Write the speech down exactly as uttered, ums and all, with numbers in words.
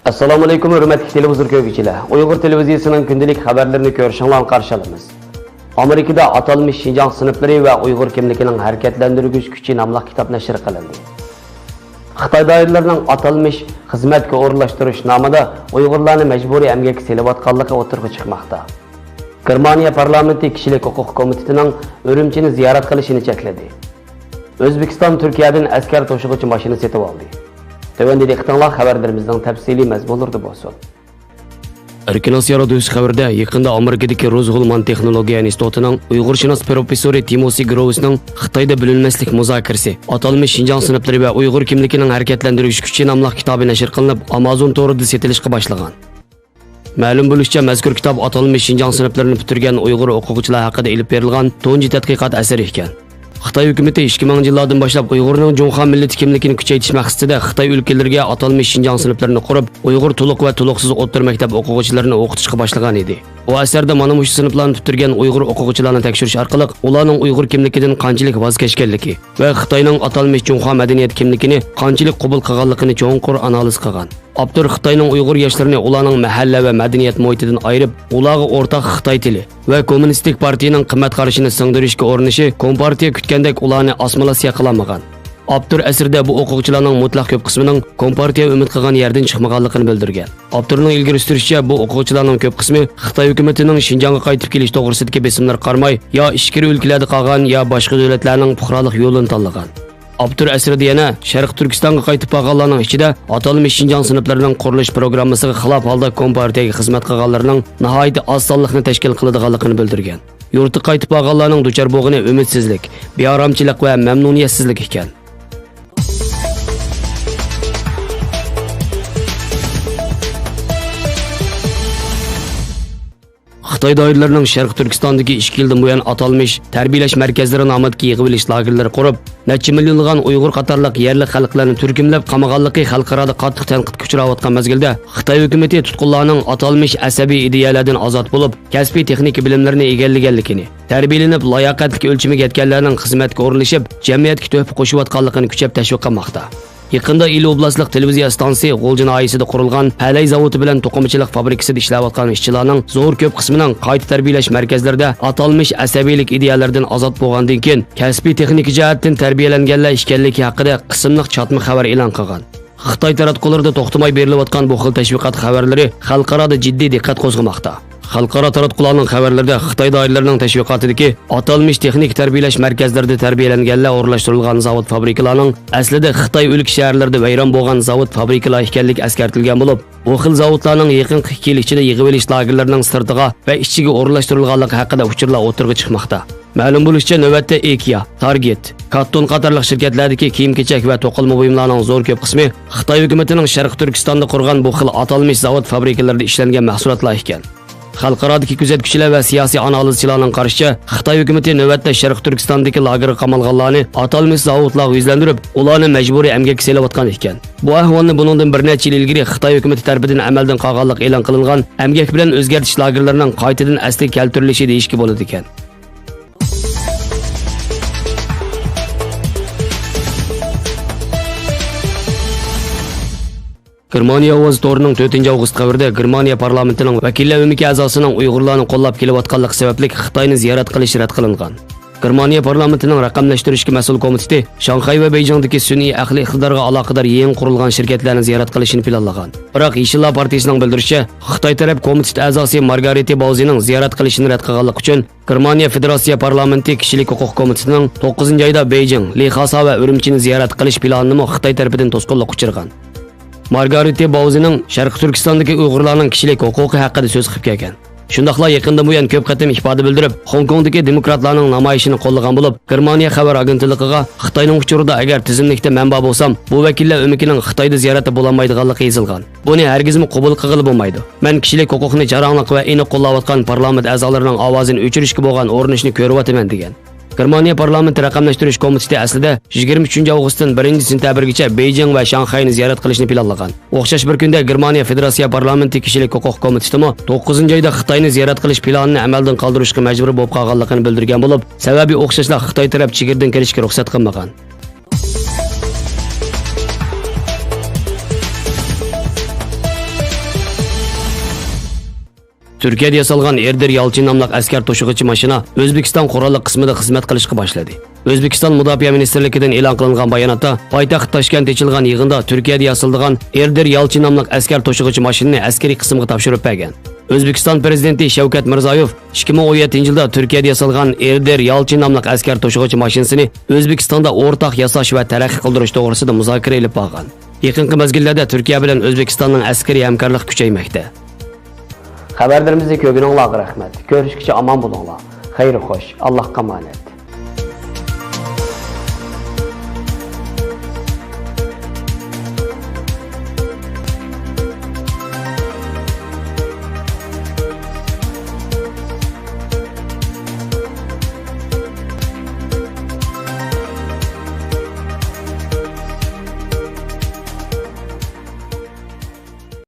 ئەسسالامۇئەلەيكۇم، ھۆرمەتلىك تېلېۋىزور كۆرگۈچىلەر! ئۇيغۇر تېلېۋىزىيىسىنىڭ كۈندىلىك خەۋەرلىرىنى كۆرۈشۈڭلارنى قارشى ئالىمىز. ئامېرىكىدا ئاتالمىش شىنجاڭ سىنىپلىرى ۋە ئۇيغۇر كىملىكىنىڭ ھەرىكەتلەندۈرگۈچ كۈچى ناملىق كىتاب نەشر قىلىندى. خىتاي دائىرىلىرىنىڭ ئاتالمىش خىزمەتكە ئورۇنلاشتۇرۇش نامىدا ئۇيغۇرلارنى مەجبۇرىي ئەمگەككە سېلىۋاتقانلىقى ئوتتۇرىغا چىقماقتا. گېرمانىيە پارلامېنتى كىشىلىك ھوقۇق كومىتېتىنىڭ ئۈرۈمچىنى زىيارەت قىلىشىنى چەكلىدى. ئۆزبېكىستان تۈركىيەدىن ئەسكەر توشۇغۇچى ماشىنا سېتىۋالدى. تۆۋەندە دىققىتىڭلار خەۋەرلىرىمىزنىڭ تەپسىلىي مەزمۇنلىرىدا بولسۇن. ئەركىن ئاسىيا رادىيوسى خەۋىرىدە، يېقىندا ئامېرىكىدىكى روز ھولمان تېخنولوگىيە ئىنستىتۇتىنىڭ ئۇيغۇرشۇناس پروفېسسورى تىموسى گروۋسنىڭ خىتايدا بۆلۈنمەسلىك مۇزاكىرىسى، ئاتالمىش شىنجاڭ سىنىپلىرى ۋە ئۇيغۇر كىملىكىنىڭ ھەرىكەتلەندۈرگۈچ كۈچى ناملىق كىتابى نەشر قىلىنىپ، ئامازون تورىدا سېتىلىشقا باشلىغان. مەلۇم بولۇشىچە، مەزكۇر كىتاب ئاتالمىش شىنجاڭ سىنىپلىرىنى پۈتتۈرگەن ئۇيغۇر ئوقۇغۇچىلار ھەققىدە ئېلىپ بېرىلغان تۇنجى تەتقىقات ئەسىرى ئىكەن. خىتاي ھۆكۈمىتى ئىككى مىڭىنچى يىللاردىن باشلاپ ئۇيغۇرنىڭ جۇڭخۇا مىللىتى كىملىكىنى كۈچەيتىش مەقسىتىدە خىتاي ئۆلكىلىرىگە ئاتالمىش شىنجاڭ سىنىپلىرىنى قۇرۇپ، ئۇيغۇر تولۇق ۋە تولۇقسىز ئوتتۇرا مەكتەپ ئوقۇغۇچىلىرىنى ئوقۇتۇشقا باشلىغان ئىدى. بۇ ئەسەردە مانا مۇشۇ سىنىپلارنى پۈتتۈرگەن ئۇيغۇر ئوقۇغۇچىلارنى تەكشۈرۈش ئارقىلىق، ئۇلارنىڭ ئۇيغۇر كىملىكىدىن قانچىلىك ۋاز كەچكەنلىكى ۋە خىتاينىڭ ئاتالمىش جۇڭخۇا مەدەنىيەت كىملىكىنى قانچىلىك قوبۇل قىلغانلىقىنى چوڭقۇر ئانالىز قىلغان. ئاپتور خىتاينىڭ ئۇيغۇر ياشلىرىنى ئۇلارنىڭ مەھەللە ۋە مەدەنىيەت مۇھىتىدىن ئايرىپ، ئۇلارغا ئورتاق خىتاي تىلى ۋە كوممۇنىستىك پارتىيىنىڭ قىممەت قارىشىنى سىڭدۈرۈشكە ئۇرۇنۇشى كومپارتىيە كۈتكەندەك ئۇلارنى ئاسسىمىلياتسىيە قىلالمىغان. ئاپتور ئەسىرىدە بۇ ئوقۇغۇچىلارنىڭ مۇتلەق كۆپ قىسمىنىڭ كومپارتىيە ئۈمىد قىلغان يەردىن چىقمىغانلىقىنى بىلدۈرگەن. ئاپتورنىڭ ئىلگىرى سۈرۈشىچە، بۇ ئوقۇغۇچىلارنىڭ كۆپ قىسمى خىتاي ھۆكۈمىتىنىڭ شىنجاڭغا قايتىپ كېلىش توغرىسىدىكى بېسىملىرىغا قارىماي، يا ئىچكىرى ئۆلكىلەردە قالغان، يا باشقا دۆلەتلەرنىڭ پۇقرالىق يولىنى تاللىغان. ئاپتور ئەسىرىدە يەنە شەرقىي تۈركىستانغا قايتىپ بارغانلارنىڭ ئىچىدە ئاتالمىش شىنجاڭ سىنىپلىرىنىڭ قۇرۇلۇش پروگراممىسىغا خىلاپ ھالدا كومپارتىيەگە خىزمەت قىلغانلىرىنىڭ ناھايىتى ئاز سانلىقنى تەشكىل قىلىدىغانلىقىنى بىلدۈرگەن. يۇرتقا قايتىپ بارغانلارنىڭ دۇچار بولغىنى ئۈمىدسىزلىك، بىئارامچىلىق ۋە مەمنۇنىيەتسىزلىك ئىكەن. خىتاي دائىرىلىرىنىڭ شەرقىي تۈركىستاندىكى ئىككى يىلدىن بۇيان ئاتالمىش تەربىيەلەش مەركەزلىرى نامىدىكى يىغىۋېلىش لاگېرلىرى قۇرۇپ، نەچچە مىليونلىغان ئۇيغۇر قاتارلىق يەرلىك خەلقلەرنى تۈركۈملەپ قامىغانلىقى خەلقئارادا قاتتىق تەنقىدكە ئۇچراۋاتقان مەزگىلدە، خىتاي ھۆكۈمىتى تۇتقۇنلارنىڭ ئاتالمىش ئەسەبىي ئىدىيەلەردىن ئازاد بولۇپ، كەسپىي تېخنىكا بىلىملىرىنى ئىگىلىگەنلىكىنى، تەربىيەلىنىپ، لاياقەتلىك ئۆلچىمىگە يەتكەنلەرنىڭ خىزمەتكە ئورۇنلىشىپ، جەمئىيەتكە تۆھپە قوشۇۋاتقانلىقىنى كۈچەپ تەشۋىق قىلماقتا. يېقىندا ئىلى ئوبلاستلىق تېلېۋىزىيە ئىستانسىسى غۇلجا ناھىيەسىدە قۇرۇلغان پەلەي زاۋۇتى بىلەن توقۇمىچىلىق فابرىكىسىدا ئىشلەۋاتقان ئىشچىلارنىڭ زور كۆپ قىسمىنىڭ قايتا تەربىيەلەش مەركەزلىرىدە ئاتالمىش ئەسەبىيلىك ئىدىيەلەردىن ئازاد بولغاندىن كېيىن، كەسپىي تېخنىكا جەھەتتىن تەربىيەلەنگەنلەر ئىكەنلىكى ھەققىدە قىسىملىق چاتما خەۋەر ئېلان قىلغان. خىتاي تاراتقۇلىرىدا توختىماي بېرىلىۋاتقان بۇ خىل تەشۋىقات خەۋەرلىرى خەلقئارادا جىددىي دىققەت قوزغىماقتا. خەلقئارا تاراتقۇلارنىڭ خەۋەرلىرىدە خىتاي دائىرىلىرىنىڭ تەشۋىقاتىدىكى ئاتالمىش تېخنىكا تەربىيەلەش مەركەزلىرىدە تەربىيەلەنگەنلەر ئورۇنلاشتۇرۇلغان زاۋۇت-فابرىكىلارنىڭ ئەسلىدە خىتاي ئۆلكە شەھەرلىرىدە ۋەيران بولغان زاۋۇت-فابرىكىلار ئىكەنلىكى ئەسكەرتىلگەن بولۇپ، بۇ خىل زاۋۇتلارنىڭ يېقىنقى ئىككى يىل ئىچىدە يىغىۋېلىش لاگېرلىرىنىڭ سىرتىغا ۋە ئىچىگە ئورۇنلاشتۇرۇلغانلىقى ھەققىدە ئۇچۇرلار ئوتتۇرىغا چىقماقتا. مەلۇم بولۇشىچە، نۆۋەتتە ئېكىيا، تارگېت، كاتتون قاتارلىق شىركەتلەردىكى كىيىم-كېچەك ۋە توقۇلما بۇيۇملارنىڭ زور كۆپ قىسمى خىتاي ھۆكۈمىتىنىڭ شەرقىي تۈركىستاندا قۇرغان بۇ خىل ئاتالمىش زاۋۇت-فابرىكىلىرىدا ئىشلەنگەن مەھسۇلاتلار ئىكەن. خەلقئارادىكى كۆزەتكۈچىلەر ۋە سىياسىي ئانالىزچىلارنىڭ قارىشىچە، خىتاي ھۆكۈمىتى نۆۋەتتە شەرقىي تۈركىستاندىكى لاگېرغا قامالغانلارنى ئاتالمىش زاۋۇتلارغا يۈزلەندۈرۈپ، ئۇلارنى مەجبۇرىي ئەمگەككە سېلىۋاتقان ئىكەن. بۇ ئەھۋالنى بۇنىڭدىن بىر نەچچە يىل ئىلگىرى خىتاي ھۆكۈمىتى تەرىپىدىن ئەمەلدىن قالغانلىقى ئېلان قىلىنغان ئەمگەك بىلەن ئۆزگەرتىش لاگېرلىرىنىڭ قايتىدىن ئەسلىگە كەلتۈرۈلۈشى دېيىشكە بولىدىكەن. گېرمانىيە ئاۋازى تورىنىڭ تۆتىنچى ئاۋغۇست خەۋىرىدە گېرمانىيە پارلامېنتىنىڭ ۋەكىللەر ئۆمىكى ئەزاسىنىڭ ئۇيغۇرلارنى قوللاپ كېلىۋاتقانلىقى سەۋەبلىك خىتاينى زىيارەت قىلىشى رەت قىلىنغان. گېرمانىيە پارلامېنتىنىڭ رەقەملەشتۈرۈشكە مەسئۇل كومىتېتى شاڭخەي ۋە بېيجىڭدىكى سۈنئىي ئەقلىي ئىقتىدارغا ئالاقىدار يېڭى قۇرۇلغان شىركەتلەرنى زىيارەت قىلىشنى پىلانلىغان. بىراق، يېشىللار پارتىيىسىنىڭ بىلدۈرۈشىچە، خىتاي تەرەپ كومىتېت ئەزاسى مارگارىتى باۋزىنىڭ زىيارەت قىلىشىنى رەت قىلغانلىقى ئۈچۈن، گېرمانىيە فېدېراتسىيە پارلامېنتى كىشىلىك ھوقۇق كومىتېتىنىڭ توققۇزىنچى ئايدا بېيجىڭ، لىخاسا ۋە ئۈرۈمچىنى زىيارەت قىلىش پىلانىنىمۇ خىتاي تەرىپىدىن توسقۇنلۇققا ئۇچرىغان. مارگارىتى باۋزىنىڭ شەرقىي تۈركىستاندىكى ئۇيغۇرلارنىڭ كىشىلىك ھوقۇقى ھەققىدە سۆز قىلىپ كەلگەن. شۇنداقلا يېقىندىن بۇيان كۆپ قېتىم ئىپادە بىلدۈرۈپ، خوڭكوڭدىكى دېموكراتلارنىڭ نامايىشىنى قوللىغان بولۇپ، گېرمانىيە خەۋەر ئاگېنتلىقىغا خىتاينىڭ ئۇچۇرىدا ئەگەر تىزىملىكتە مەن بار بولسام، بۇ ۋەكىللەر ئۆمىكىنىڭ خىتايدا زىيارەتتە بولالمايدىغانلىقى يېزىلغان. بۇنى ھەرگىزمۇ قوبۇل قىلغىلى بولمايدۇ. مەن كىشىلىك ھوقۇقنى جاراڭلىق ۋە ئېنىق قوللاۋاتقان پارلامېنت ئەزالىرىنىڭ ئاۋازىنى ئۆچۈرۈشكە بولغان ئۇرۇنۇشنى كۆرۈۋاتىمەن، دېگەن. گېرمانىيە پارلامېنتى رەقەملەشتۈرۈش كومىتېتى ئەسلىدە يىگىرمە ئۈچىنچى ئاۋغۇستتىن بىرىنچى سېنتەبىرگىچە بېيجىڭ ۋە شاڭخەينى زىيارەت قىلىشنى پىلانلىغان. ئوخشاش بىر كۈندە گېرمانىيە فېدېراتسىيە پارلامېنتى كىشىلىك ھوقۇق كومىتېتىمۇ توققۇزىنچى ئايدا خىتاينى زىيارەت قىلىش پىلانىنى ئەمەلدىن قالدۇرۇشقا مەجبۇر بولۇپ قالغانلىقىنى بىلدۈرگەن بولۇپ، سەۋەبى ئوخشاشلا خىتاي تەرەپ چېگرىدىن كىرىشكە رۇخسەت قىلمىغان. تۈركىيەدە ياسالغان ئېردىر يالچىن ناملىق ئەسكەر توشۇغۇچى ماشىنا ئۆزبېكىستان قوراللىق قىسمىدا خىزمەت قىلىشقا باشلىدى. ئۆزبېكىستان مۇداپىئە مىنىستىرلىكىدىن ئېلان قىلىنغان باياناتتا، پايتەخت تاشكەنتتە ئېچىلغان يىغىندا تۈركىيەدە ياسىلىدىغان ئېردىر يالچىن ناملىق ئەسكەر توشۇغۇچى ماشىنىنى ئەسكىرىي قىسىمغا تاپشۇرۇپ بەرگەن. ئۆزبېكىستان پىرېزىدېنتى شەۋكەت مىرزىيويېۋ ئىككى مىڭ ئون يەتتىنچى يىلدا تۈركىيەدە ياسالغان ئېردىر يالچىن ناملىق ئەسكەر توشۇغۇچى ماشىنىسىنى ئۆزبېكىستاندا ئورتاق ياساش ۋە تەرەققىي قىلدۇرۇش توغرىسىدا مۇزاكىرە ئېلىپ بارغان. يېقىنقى مەزگىللەردە تۈركىيە بىلەن ئۆزبېكىستاننىڭ ئەسكىرىي ھەمكارلىقى كۈچەيمەكتە. خەۋەرلىرىمىزنى كۆرگىنىڭلارغا رەھمەت. كۆرۈشكىچە ئامان بولۇڭلار. خەير خوش. ئاللاھقا ئامانەت.